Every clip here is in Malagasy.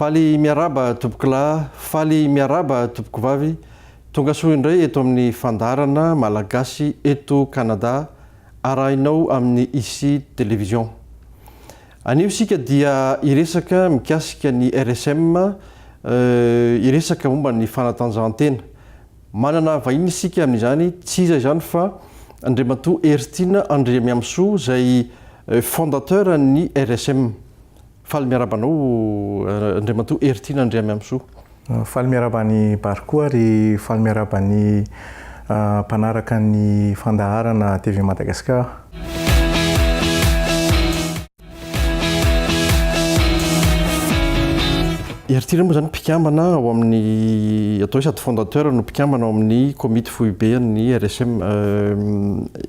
Faly miarahaba tompokolahy, faly miarahaba tompokovavy, tongasoa indray eto amin'ny fandaharana Malagasy eto Canada arahinao amin'ny Ici Télévision. Anio isika dia hiresaka mikasika ny RSM, hiresaka momba ny fanatanjahantena. Manana vahiny isika amin'izany, tsy iza izany fa Andriamatoa Heritiana Andriamiamisoa izay fondateur ny RSM. Faly miarahaba anao Andriamatoa Heritiana Andriamiamisoa. Faly miarahaba an'i Bary koa ary faly miarahaba ny mpanaraka ny fandaharana TV Madagascar. Heritiana moa izany mpikambana ao amin'ny atao hoe sady fondateur no mpikambana ao amin'ny komity foibe an'ny RSM.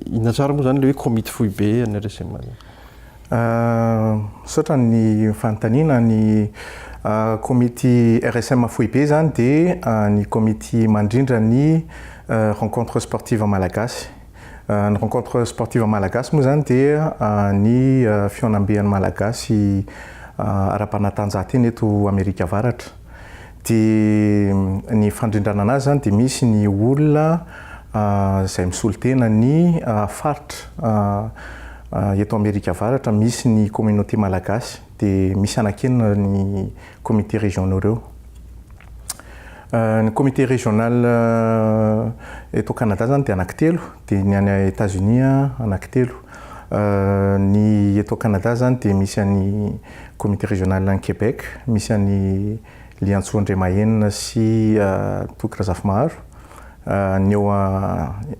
Inona tsara moa izany ilay hoe komity foibe an'ny RSM? Misaotra ny fanontaniana. Ny komity RSM foibe izany dia ny komity mandrindra ny rencontre sportive malagasy. Ny rencontre sportive malagasy moa izany dia ny fihaonamben'ny malagasy ara-panatanjahantena eto Amerika Avaratra. Dia ny fandrindrana anazy izany dia misy ny olona izay misolo tena ny faritra eto Amerika Avaratra misy ny communauté malagasy dia misy anankenina ny comité régionaux ireo. Ny comité régional eto Canada izany dia anankitelo, dia ny any Etats-Unis anankitelo. Ny eto Canada izany dia misy an'ny comité régional any Québec, misy an'i Liantsoa Andriamahenina sy Toky Razafimaharo. Ny ao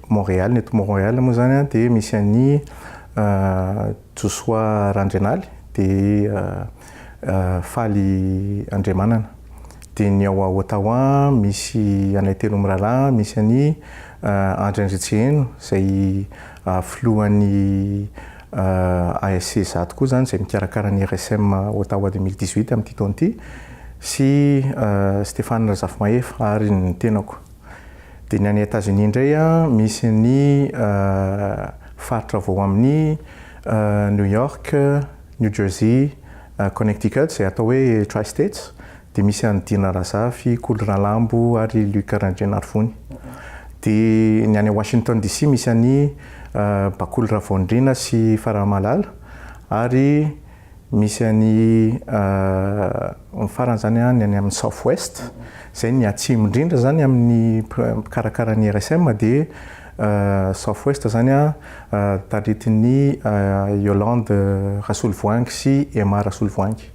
Montréal, ny eto Montréal moa izany dia misy an'i Josoa Randrianaly dia Faly Andriamanana. Dia ny ao Ottawa misy anay telo mirahalahy, misy an'i Andry Andriatsiheno izay filohan'ny ASC zato koa izany izay mikarakara ny RSM Ottawa 2018 amin'ity taona ity sy Stéphane Razafimahefa ary ny tenako. Dia ny any Etats-Unis indray misy ny faritra vao amin'ny New York, New Jersey, Connecticut izay atao hoe Tri-States, dia misy an'i Dina Razafy, Kolo Ralambo ary Luc Randrianarivony. Dia ny any Washington DC misy an'i Bakoly Ravaonirina sy Faramalala ary misy an'i ny farany izany ny any amin'ny South West, izay ny atsimo indrindra izany amin'ny mpikarakara ny RSM dia South West izany taritin'i Yolande Rasolovoahangy sy Emma Rasolovoahangy.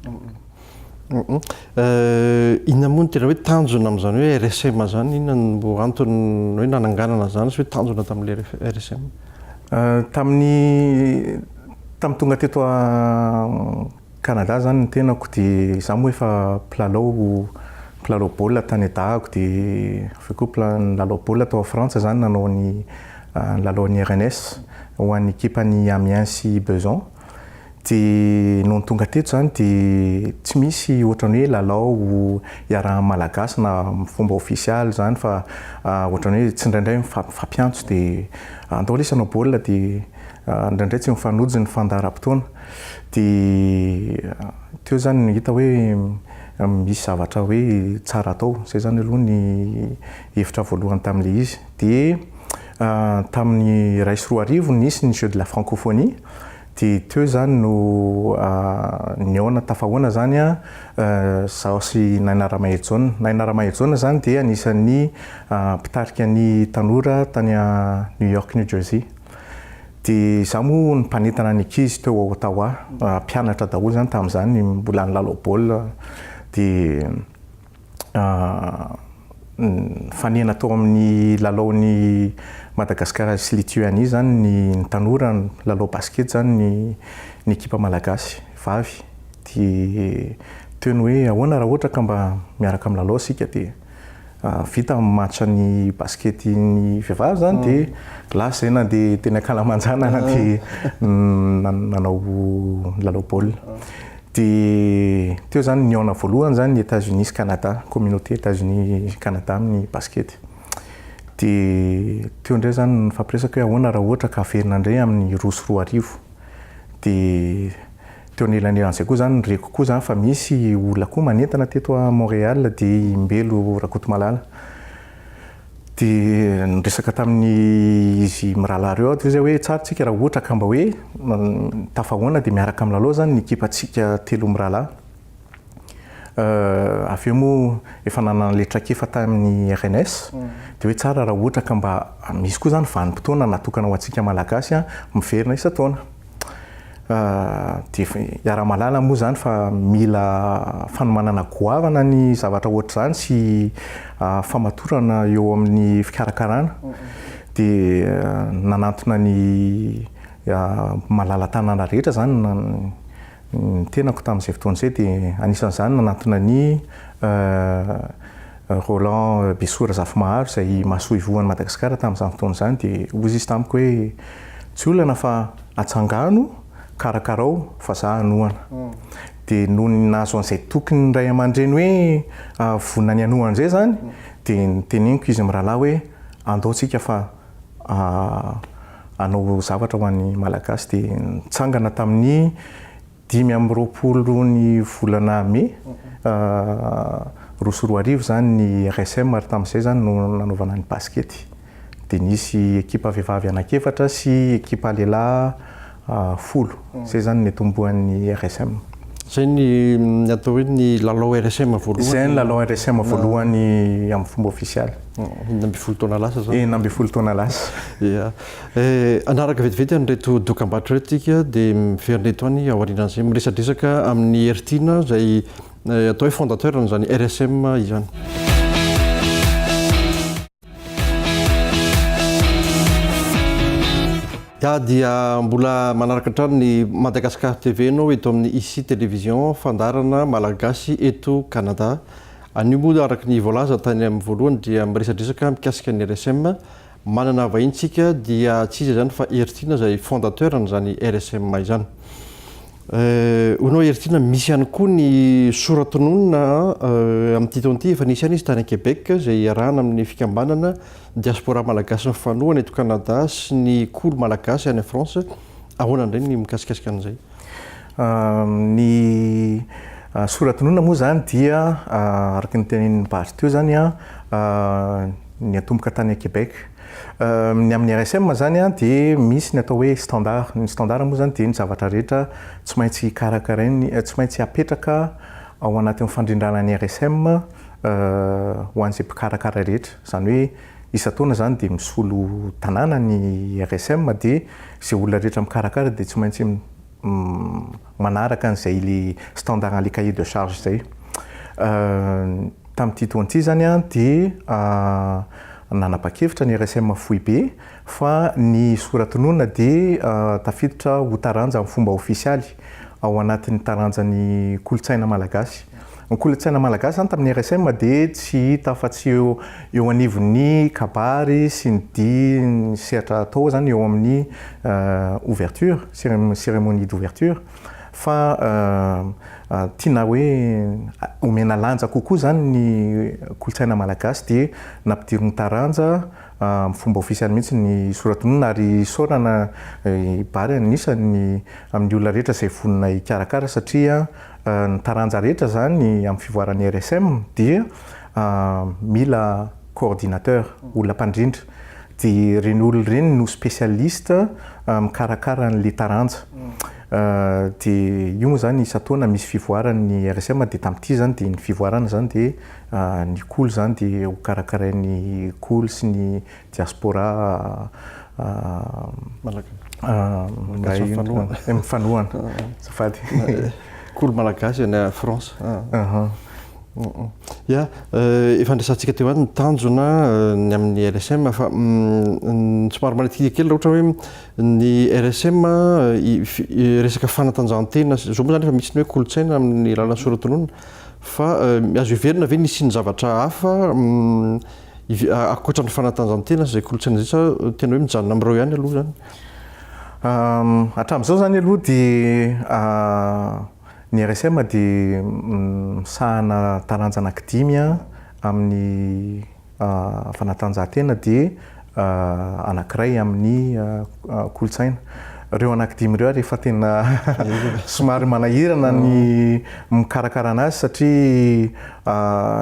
Inona moa no tena hoe tanjona amin'izany hoe RSM izany? Inona no antony hoe nananganana an'izany sy hoe tanjona tamin'ilay RSM? Tamin'ny tamin'ny tonga teto Canada izany ny tenako dia izaho moa efa mpilalao mpilalao baolina tany Dago dia avy eo koa nilalao baolina tao Frantsa izany nanao ny nilalao ny RNS ho an'ny ekipan'i Amiens sy Besançon. Dia nony tonga teto izany dia tsy misy ohatran'ny hoe lalao iarahan'ny Malagasy na amin'ny fomba ofisialy izany fa ohatran'ny hoe tsindraindray mifampiantso dia andao lesy hanao baolina dia indraindray tsy mifanojo ny fandaharam-potoana. Dia teo izany no hita hoe misy zavatra hoe tsara atao. Izay izany aloha ny hevitra voalohany tamin'ilay izy. Dia tamin'ny 2001 nisy ny jeux de la francophonie. Dia teo izany no nihaona, tafahaona izany izaho sy Naina Ramaherijaona. Naina Ramaherijaona izany dia anisan'ny mpitarika ny tanora tany New York, New Jersey. Dia izaho moa no mpanentana ny ankizy teo à Ottawa, mpianatra daholo izany tamin'izany, mbola nilalao baolina. Dia Nifanena tao amin'ny lalaon'i Madagasikara sy Lituanie izany ny tanora nilalao basket izany ny ny ekipa malagasy vavy. Dia teo ny hoe ahoana raha ohatra ka mba miaraka milalao isika dia vita ny match ny basket ny vehivavy izany dia lasa izay nandeha teny ankalamanjana nandeha nanao nilalao baolina. Dia teo izany nihaona voalohany izany ny Etats-Unis sy Canada, communauté Etats-Unis Canada amin'ny basket. Dia teo indray izany nifampiresaka hoe ahoana raha ohatra ka averina indray amin'ny 2002. Dia Teo anelanelan'izay koa izany reko koa izany fa misy olona koa manentana teto à Montréal dia i Mbelo Rakotomalala. Dia niresaka tamin'izy mirahalahy ireo aho dia hoy izy hoe tsara tsika raha ohatra ka mba hoe tafahoana dia miaraka milalao izany ny ekipantsika telo mirahalahy. Avy eo moa efa nanana ilay traikefa tamin'ny RNS dia hoe tsara raha ohatra ka mba misy koa izany vanim-potoana natokana ho antsika Malagasy miverina isan-taona. Dia iaraha-mahalala moa izany fa mila fanomanana goavana ny zavatra ohatr'izany sy famatorana eo amin'ny fikarakarana. Dia nanantona ny malala-tanàna rehetra izany ny tenako tamin'izay fotoana izay dia anisan'izany nanantona ny Roland Besoa Razafimaharo izay masoivoho an'i Madagasikara tamin'izany fotoana izany dia hozy izy tamiko hoe tsy olana fa atsangano, karakarao fa za hanohana. Dia nony nahazo an'izay toky ny ray aman-dreny hoe vonona ny hanohana izay izany dia noteneniko izy mirahalahy hoe andao tsika fa hanao zavatra ho an'ny Malagasy dia nitsangana tamin'ny 25 ny volana mey 2002 izany ny RSM ary tamin'izay izany no nanaovana ny basikety. Dia nisy ekipa vehivavy anankiefatra sy ekipa lehilahy folo. Izay izany no nitomboan'ny RSM. Izay ny atao hoe ny lalao RSM voalohany. Izay ny lalao RSM voalohany amin'ny fomba ofisialy. 16 taona lasa izany. 16 taona lasa. Ia. Hanaraka vetivety an'ireto dokambarotra ireto isika dia miverina eto any aorianan'izay miresadresaka amin'i Heritiana izay atao hoe fondateur an'izany RSM izany. Ya dia mbola manaraka hatrany ny Madagascar TV ianao eto amin'ny Ici Télévision fandaharana malagasy eto Canada. Anio moa araka ny voalaza tany amin'ny voalohany dia miresadresaka mikasika ny RSM. Manana vahiny tsika dia tsy iza izany fa Heritiana izay fondateur an'izany RSM izany. Hoy Heritiana misy ihany koa ny sora-tononina amin'ity taona ity efa nisy ihany izy tany Québec izay iarahana amin'ny fikambanana Diaspora Malagasy mifanohana eto Canada sy ny Kolo Malagasy any France. Ahoana indray ny mikasikasika an'izay? Ny sora-tononina moa izany dia araka ny tenenin'i Bary teo izany niatomboka tany Québec. Ny amin'ny RSM izany dia misy ny atao hoe standard. Ny standard moa izany dia ny zavatra rehetra tsy maintsy karakarainy, tsy maintsy apetraka ao anatin'ny fandrindrana ny RSM ho an'izay mpikarakara rehetra. Izany hoe isan-taona izany dia misolo tanàna ny RSM dia izay olona rehetra mikarakara dia tsy maintsy manaraka an'izay ilay standard an'ilay cahier de charge izay. Tamin'ity taona ity izany dia nanapa-kevitra ny RSM foibe fa ny sora-tononina dia tafiditra ho taranja amin'ny fomba ofisialy ao anatin'ny taranjan'ny kolontsaina malagasy. Ny kolontsaina malagasy izany tamin'ny RSM dia tsy hita afa-tsy eo eo anivon'ny kabary sy ny dihy ny sehatra atao izany eo amin'ny ouverture, cérémonie d'ouverture fa tiana hoe omena lanja kokoa izany ny kolontsaina malagasy dia nampidiriny taranja amin'ny fomba ofisialy mihitsy ny sora-tonona ary isaorana i Bary anisan'ny amin'ny olona rehetra izay vonona hikarakara satria ny taranja rehetra izany amin'ny fivoaran'ny RSM dia mila coordinateur, olona mpandrindra. Dia ireny olona ireny no spécialiste mikarakara an'ilay taranja. Dia io moa izany isan-taona misy fivoarany ny RSM dia tamin'ity izany dia ny fivoarana izany dia ny kolo izany dia ho karakarain'ny kolo sy ny diaspora mifanohana. Azafady. Kolo malagasy any France. Ya, efa niresahantsika teo ihany ny tanjona ny amin'ny RSM fa somary manitikitika kely raha ohatra hoe ny RSM resaka fanatanjahantena, izao moa izany efa misy ny hoe kolontsaina amin'ny alalan'ny sora-tononina fa azo heverina ve ny hisian'ny zavatra hafa ankoatra ny fanatanjahantena sy izay kolontsaina izay sa tena hoe mijanona amin'ireo ihany aloha izany? Hatramin'izao izany aloha dia Ny RSM dia misahana taranja anankidimy amin'ny fanatanjahantena dia anankiray amin'ny kolontsaina. Ireo anankidimy ireo ary efa tena somary manahirana ny mikarakara anazy satria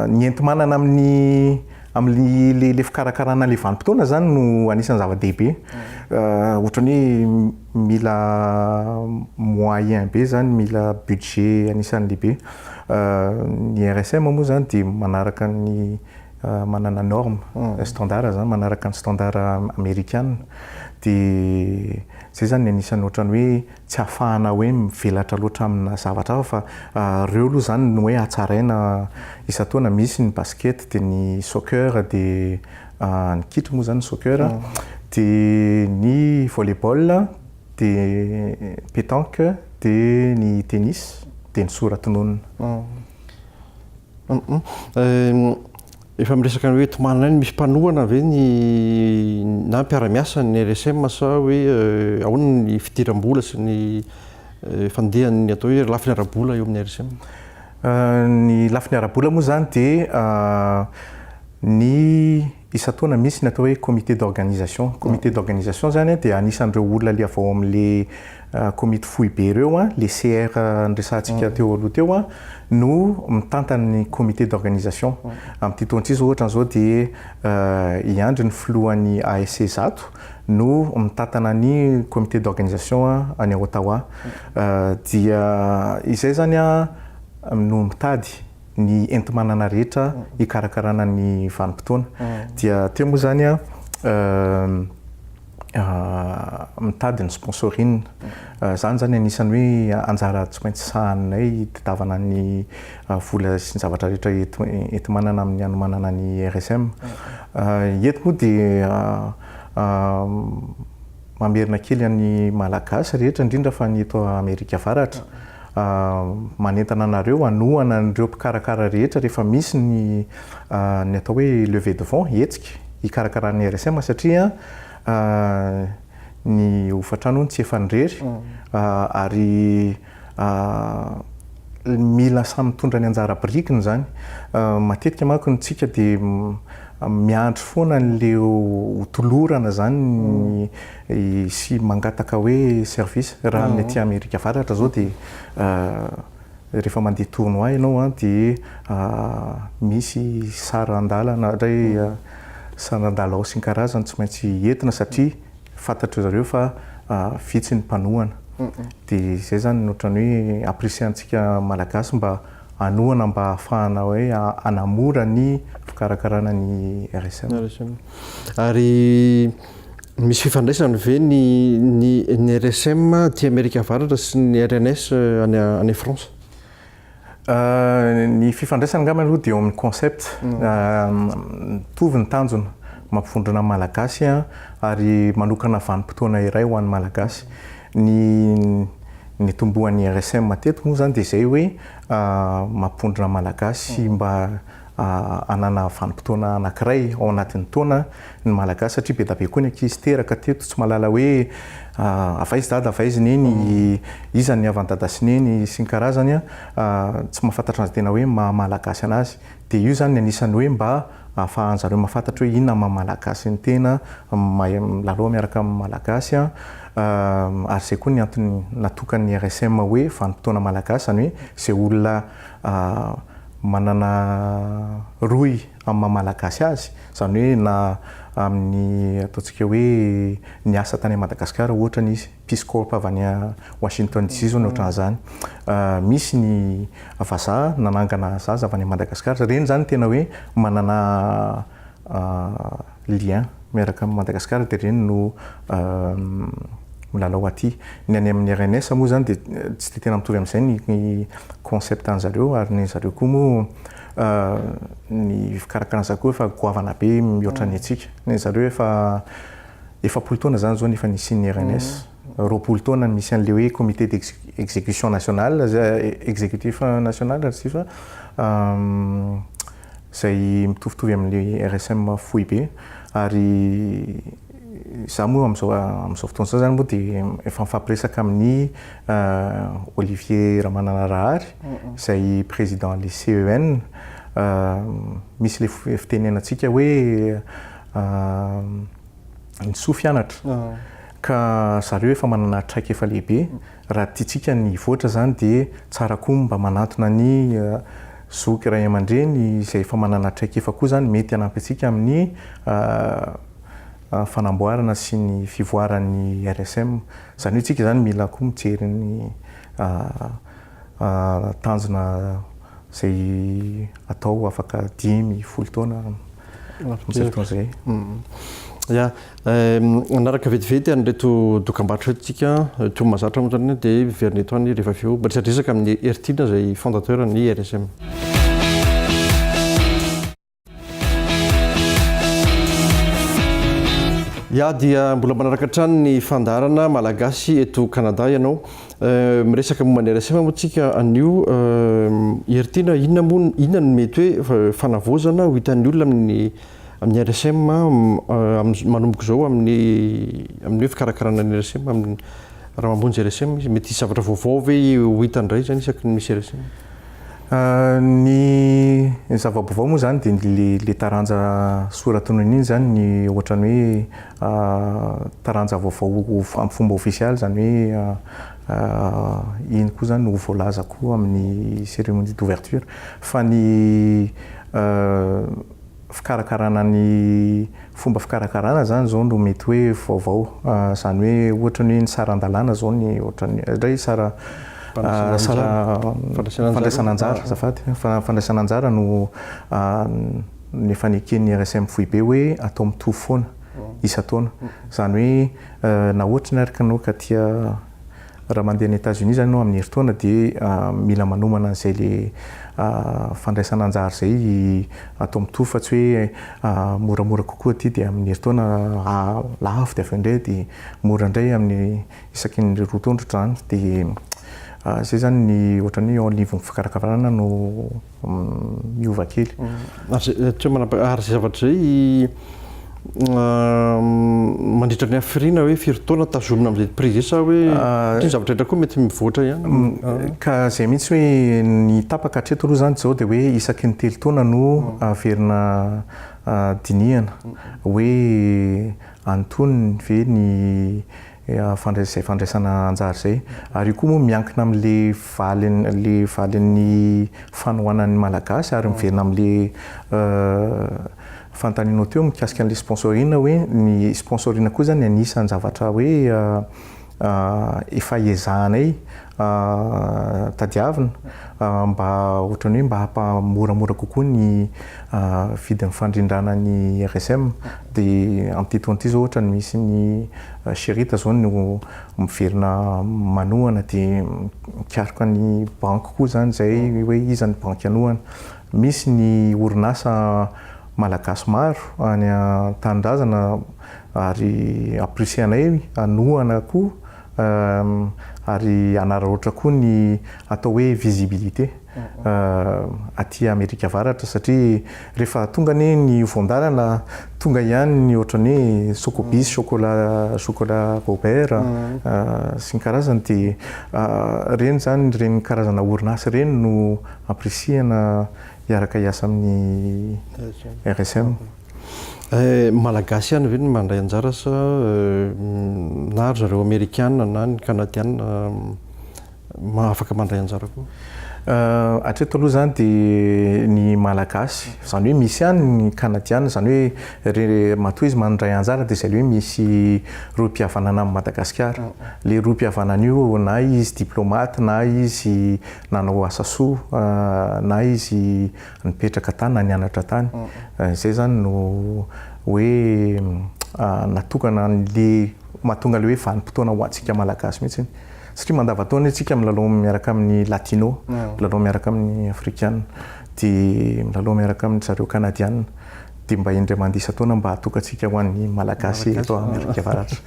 ny enti-manana amin'ny amin'ny le fikarakarana le vanim-potoana zany no anisan'ny zava-dehibe. Ohatran'ny hoe mila moyen be zany, mila budget anisan'ny lehibe. Ny RSM moa zany dia manaraka ny manana norme, standard zany, manaraka ny standard amerikana. Dia zay zany ny anisan'ny ohatran'ny hoe tsy ahafahana hoe mivelatra loatra amina zavatra hafa fa ireo aloha zany no hoe hatsaraina isan-taona. Misy ny basket dia ny soccer dia ny kitra moa zany ny soccer dia ny volleyball dia pétanque dia ny tennis dia ny soratononina. Efa miresaka ny hoe tomanana iny, misy mpanohana ve ny na mpiara-miasa ny RSM sa hoe ahoana ny fidiram-bola sy ny fandehan'ny atao hoe lafiny ara-bola eo amin'ny RSM? Ny lafiny ara-bola moa izany dia ny isan-taona misy ny atao hoe comité d'organisation. Comité d'organisation izany dia anisan'ireo olona ilay avy ao amin'ilay komity foibe ireo, ilay CR niresahantsika teo aloha teo no mitantana ny comité d'organisation. Amin'ity taona ity izao ohatra izao dia i Andry ny filohan'ny ASC Zato no mitantana ny comité d'organisation any Ottawa. Dia izay izany no mitady ny enti-manana rehetra hikarakarana ny vanim-potoana. Dia teo moa izany mitady ny sponsoring. Izany izany anisan'ny hoe anjara tsy maintsy sahaninay hitadiavana ny vola sy ny zavatra rehetra enti-manana amin'ny hanomanana ny RSM. Eto moa dia mamerina kely an'ny Malagasy rehetra indrindra fa ny eto Amerika Avaratra. Manentana anareo hanohana an'ireo mpikarakara rehetra rehefa misy ny ny atao hoe levée de fonds, hetsika hikarakaran'ny RSM satria ny hofantrano hono tsy efan'ny irery ary mila samy mitondra ny anjara birikiny izany. Matetika manko ny tsika dia miandry foana an'le ho tolorana izany sy mangataka hoe service. Raha ny aty Amerika Avaratra izao dia rehefa mandeha tournoi ianao dia misy saran-dalana indray saran-dalao sy ny karazany tsy maintsy entina satria fantatry zareo fa vitsy ny mpanohana. Dia izay izany no ohatran'ny hoe apprécier-ntsika Malagasy mba hanohana mba hahafahana hoe hanamora ny fikarakarana ny RSM. RSM. Ary misy fifandraisany ve ny ny ny RSM aty Amerika Avaratra sy ny RNS any any France? Ny fifandraisana angamba aloha dia eo amin'ny concept. Mitovy ny tanjona, mampivondrona ny Malagasy ary manokana vanim-potoana iray ho an'ny Malagasy. Ny nitomboan'ny RSM teto moa izany dia izay hoe mampivondrona Malagasy mba hanana vanim-potoana anankiray ao anatin'ny taona ny Malagasy satria be dia be koa ny ankizy teraka teto tsy mahalala hoe avy aiza dada, avy aiza neny, iza ny havan'i dada sy neny sy ny karazany, tsy mahafantatra an'izay tena hoe maha Malagasy an'azy. Dia io izany ny anisan'ny hoe mba ahafahan-jareo mahafantatra hoe inona ny maha Malagasy ny tena, mahay milalao miaraka amin'ny Malagasy ary izay koa ny antony natokan'ny RSM hoe vanim-potoana Malagasy, izany hoe izay olona manana rohy amin'ny maha Malagasy azy, izany hoe na amin'ny ataontsika hoe niasa tany Madagasikara ohatra izy, Peace Corps avy any Washington DC izao ny ohatran'izany. Misy ny vazaha nanangana zaza avy any Madagasikara, ireny izany tena hoe manana lien miaraka amin'i Madagasikara dia ireny no milalao aty. Ny any amin'ny RNS moa izany dia tsy dia tena mitovy amin'izay ny concept an'zareo ary ny zareo koa moa ny fikarakarana zareo koa efa goavana be mihoatra ny antsika. Ny zareo efa 40 taona izany izao ny efa nisian'ny RNS. 20 taona ny misy an'ilay hoe comité d'exécution nationale, exécutif national ry tsy fa izay mitovitovy amin'ny RSM foibe ary izaho moa amin'izao amin'izao fotoana izao izany moa dia efa mifampiresaka amin'ny Olivier Ramananarahary izay président le CEN misy ilay fitenenantsika hoe ny soa fianatra. Ka zareo efa manana traikefa lehibe, raha tiantsika ny hivoatra izany dia tsara koa mba manantona ny zoky ray aman-dreny izay efa manana traikefa koa izany mety hanampy antsika amin'ny fanamboarana sy ny fivoaran'ny RSM. Izany hoe tsika izany mila koa mijery ny tanjona izay atao afaka dimy, folo taona amin'izay fotoana izay. Ya, hanaraka vetivety an'ireto dokambarotra ireto tsika, toy ny mahazatra moa izany dia miverina eto any rehefa avy eo miresadresaka amin'i Heritiana izay fondateur ny RSM. Ya dia mbola manaraka hatrany ny fandaharana Malagasy eto Canada ianao. Miresaka momba ny RSM moa tsika anio. Heritiana, inona moa inona no mety hoe fanavaozana ho hitan'ny olona amin'ny amin'ny RSM manomboka izao amin'ny amin'ny hoe fikarakarana ny RSM amin'ny raha mamonjy RSM izy mety hisy zavatra vaovao ve ho hita indray izany isaky ny misy RSM? Ny zava-baovao moa izany dia le le taranja sora-tonony iny izany ny ohatran'ny hoe taranja vaovao amin'ny fomba ofisialy izany hoe iny koa izany no ho voalaza koa amin'ny cérémonie d'ouverture fa ny fikarakarana ny fomba fikarakarana izany izao no mety hoe vaovao, izany hoe ohatra ny hoe ny saran-dalàna izao ny ohatran'ny indray sara sara fandraisana anjara azafady, fandraisana anjara no efa neken'ny RSM foibe hoe atao mitovy foana isan-taona, izany hoe na ohatra ny araka anao ka tia Raha mandeha any Etats-Unis izany ianao amin'ny herintaona dia mila manomana an'izay le fandraisana anjara izay atao mitovy fa tsy hoe moramora kokoa aty dia amin'ny herintaona lafo dia avy eo indray dia mora indray amin'ny isaky ny roa taona ohatr'izany. Dia izay izany ny ohatran'ny hoe eo anivon'ny fikarakarana no miova kely. Ary izay zavatra izay mandritra ny hafiriana hoe firy taona tazomina amin'izay prix izay sa hoe satria ny zavatra rehetra koa mety mivoatra ihany. Ka izay mihitsy hoe ny tapaka hatreto aloha izany izao dia hoe isaky ny telo taona no averina dinihana hoe antonony ve ny izay fandraisana anjara izay. Ary io koa moa miankina amin'ilay valiny ilay valin'ny fanohanan'ny Malagasy ary miverina amin'ilay fanontanianao teo mikasika an'ilay sponsoring hoe ny sponsoring koa izany anisan'ny zavatra hoe efa ezahanay tadiavina mba ohatran'ny hoe mba hampamoramora kokoa ny vidin'ny fandrindrana ny RSM. Dia amin'ity taona ity izao ohatra ny misy ny Sherita izao no miverina manohana dia mikaroka ny banky koa izany izay hoe iza ny banky hanohana. Misy ny orinasa malagasy maro any an-tanindrazana ary ampirisihanay hanohana koa ary hanararaotra koa ny atao hoe visibilité aty Amerika Avaratra satria rehefa tonga anie ny voan-dalana tonga ihany ny ohatran'ny hoe Socobis, chocolat chocolat Robert sy ny karazany dia ireny izany ireny karazana orinasa ireny no ampirisihana hiaraka hiasa amin'ny RSM. Malagasy ihany ve no mandray anjara sa na ry zareo Amerikana na ny Kanadiana afaka mandray anjara koa? Hatreto aloha izany dia ny Malagasy, izany hoe misy ihany ny Kanadiana, izany hoe re matoa izy mandray anjara dia izay ilay hoe misy rohim-pihavanana amin'i Madagasikara. Ilay rohim-pihavanana io na izy diplaomaty na izy nanao asa soa na izy nipetraka tany na nianatra tany. Izay izany no hoe natokana an'le mahatonga an'le hoe vanim-potoana ho antsika Malagasy mihitsy. Satria mandavantaona isika milalao miaraka amin'ny Latino, milalao miaraka amin'ny Afrikana, dia milalao miaraka amin-dry zareo Kanadiana. Dia mba indray mandeha isan-taona mba hatokantsika ho an'ny Malagasy eto Amerika Avaratra.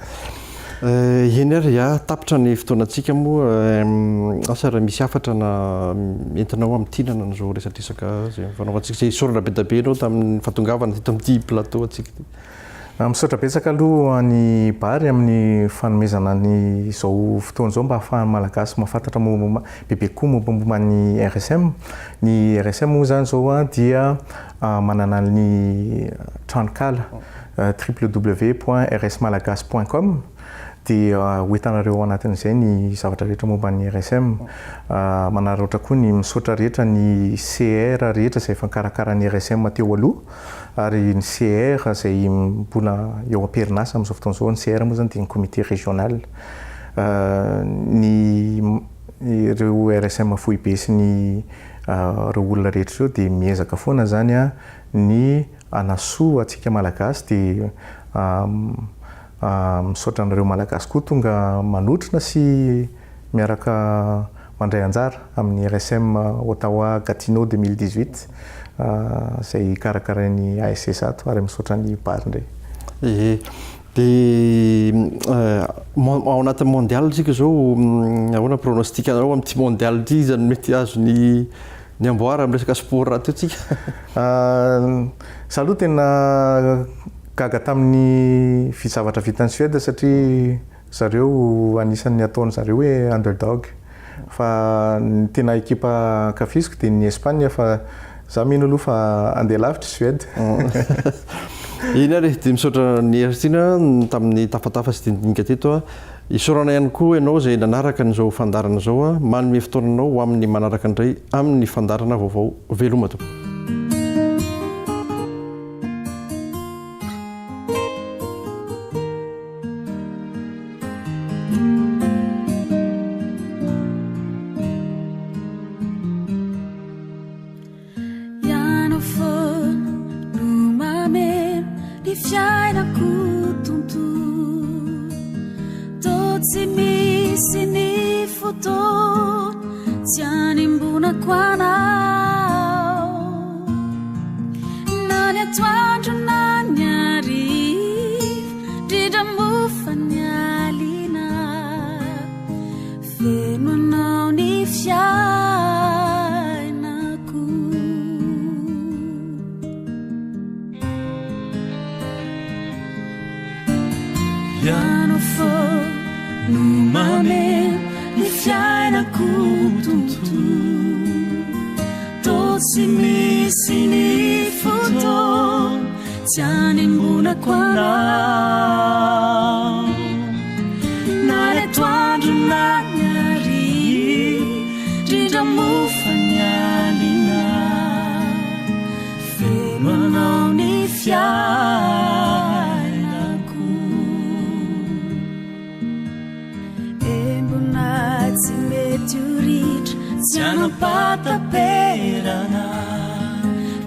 Eny ary a, tapitra ny fotoanantsika moa, asa raha misy hafatra na entinao hamintinana an'izao resadresaka izay nifanaovantsika izay. Isaorana be dia be anao tamin'ny fahatongavana teto amin'ity plateau antsika ity. Misaotra betsaka aloha an'i Bary amin'ny fanomezana ny izao fotoana izao mba hahafahan'ny Malagasy mahafantatra mombamomba bebe kokoa mombamomba ny RSM. Ny RSM moa izany izao dia. manana ny tranonkala www.rsmalagasy.com dia ho hitanareo ao anatin'izay ny zavatra rehetra momba ny RSM. Manararaotra koa ny misaotra rehetra ny CR rehetra izay efa nikarakara ny RSM teo aloha ary ny CR izay mbola eo am-perinasa amin'izao fotoana izao. Ny CR moa izany dia ny comité régional. Ny ireo RSM foibe sy ny ireo olona rehetra ireo dia miezaka foana izany ny hanasoa antsika Malagasy dia misaotra anareo Malagasy koa tonga manotrona sy miaraka mandray anjara amin'ny RSM Ottawa Gatineau 2018 izay karakarain'ny ASC ato ary misaotra an'i Bary indray. Ie. Dia ao anatin'ny mondial isika izao, ahoana pronostic anareo amin'ity mondial ity, iza no mety hahazo ny ny amboara amin'ny resaka sport rahateo tsika? Za aloha tena gaga tamin'ny zavatra vitan'i Suède satria zareo anisan'ny ataon'ny zareo hoe underdog. Fa ny tena ekipa ankafiziko dia ny Espagne fa za mino aloha fa handeha lavitra i Suède. Eny ary e, dia misaotra an'i Heritiana tamin'ny tafatafa sy dinidinika teto. Isaorana ihany koa ianao izay nanaraka an'izao fandaharana izao. Manome fotoana anao ho amin'ny manaraka indray amin'ny fandaharana vaovao. Veloma tompoko. Ianao foana no mameno ny fiainako tontolo. Toa tsy misy ny fotoana tsy animbonako anao. Na ny atoandro na ny hariva, indrindra moa fa ny alina. Feno anao ny fiainako. Ianao foana no mameno ny fiainako tontolo. Toa tsy misy ny fotoana tsy anembonako anao. Na ny atoandro na ny hariva, indrindra moa fa ny alina. Feno anao ny fiainako. Embona tsy mety ho ritra, tsy hanam-pahataperana.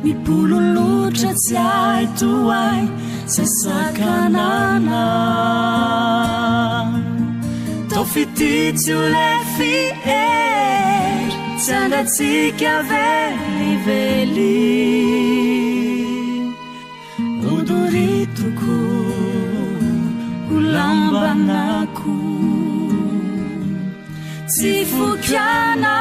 Mipololotra tsy hay tohay, izay sakanana. Tao fitia tsy ho lefy hery, tsy hangatsiaka velively. Hodoritoko ho lambanako, tsy fokiana.